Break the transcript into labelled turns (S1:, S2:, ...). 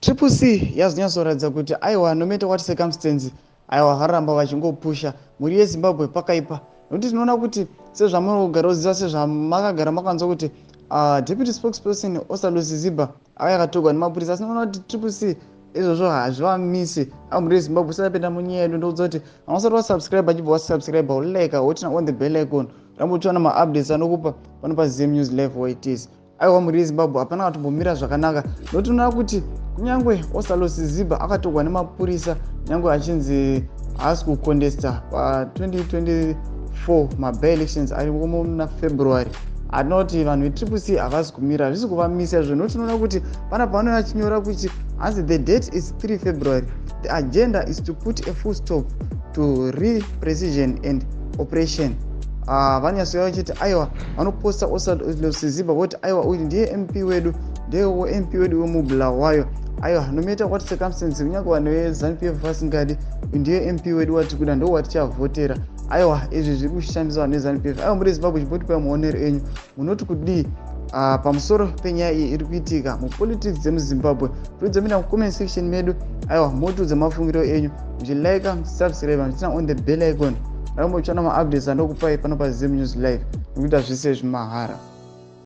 S1: Triple C yazonyatsoratidza kuti aiwa, no matter what circumstance, aiwa, varamba vachingopusha. Mhuri yeZimbabwe, pakaipa, nokuti tinoona kuti sezvamunogara uziva, sezvamakagara makanzwa kuti deputy spokesperson Ostallos Siziba ava yakatorwa nemapurisa, asi tinoona kuti Triple C izvozvo hazvivamisi. A, mhuri yeZimbabwe, usatapinda munyaya yedu, ndokuudza kuti hausati wasubscribe, achibva wasubscribe, ulike, woturn on the bell icon, ramba uchiona maupdates anokupa pano paZim News Live where it is. Aiwa, mhuri yeZimbabwe, hapana katombomira zvakanaka, nokuti unoona kuti kunyange Ostallos Siziba akatorwa nemapurisa, nyange achinzi haasi kucontesta pa2024 maby-elections ari muna February, hatina kuti vanhu veTriple C havasi kumira, hazvisi kuvamisa izvo, nokuti tinoona kuti pana pavanouya achinyora kuti hanzi, "The date is 3 February. The agenda is to put a full stop to repression and oppression." Vanyatsouya vachiti aiwa, vanoposta Ostallos Siziba voti aiwa, uyu ndiye MP wedu, ndiye MP wedu wemuBulawayo. Aiwa, no matter what circumstance, kunyange vanhu veZANU PF vasingadi, uyu ndiye MP wedu watiri kuda, ndo watichavhotera. Aiwa, izvi zviri kushamisa vanhu veZANU PF. Aiwa, muri Zimbabwe, chimbotipai maonero enyu, munoti kudii pamusoro penyaya iyi iri kuitika mupolitics dzemuZimbabwe? Todzamira mucomment section medu. Aiwa, motiudza mafungiro enyu muchilike, subscribe, muchiturn on the bell icon, rakambochiona maupdates andokupai pano paZim News Live, nekuita zvise zvimahara.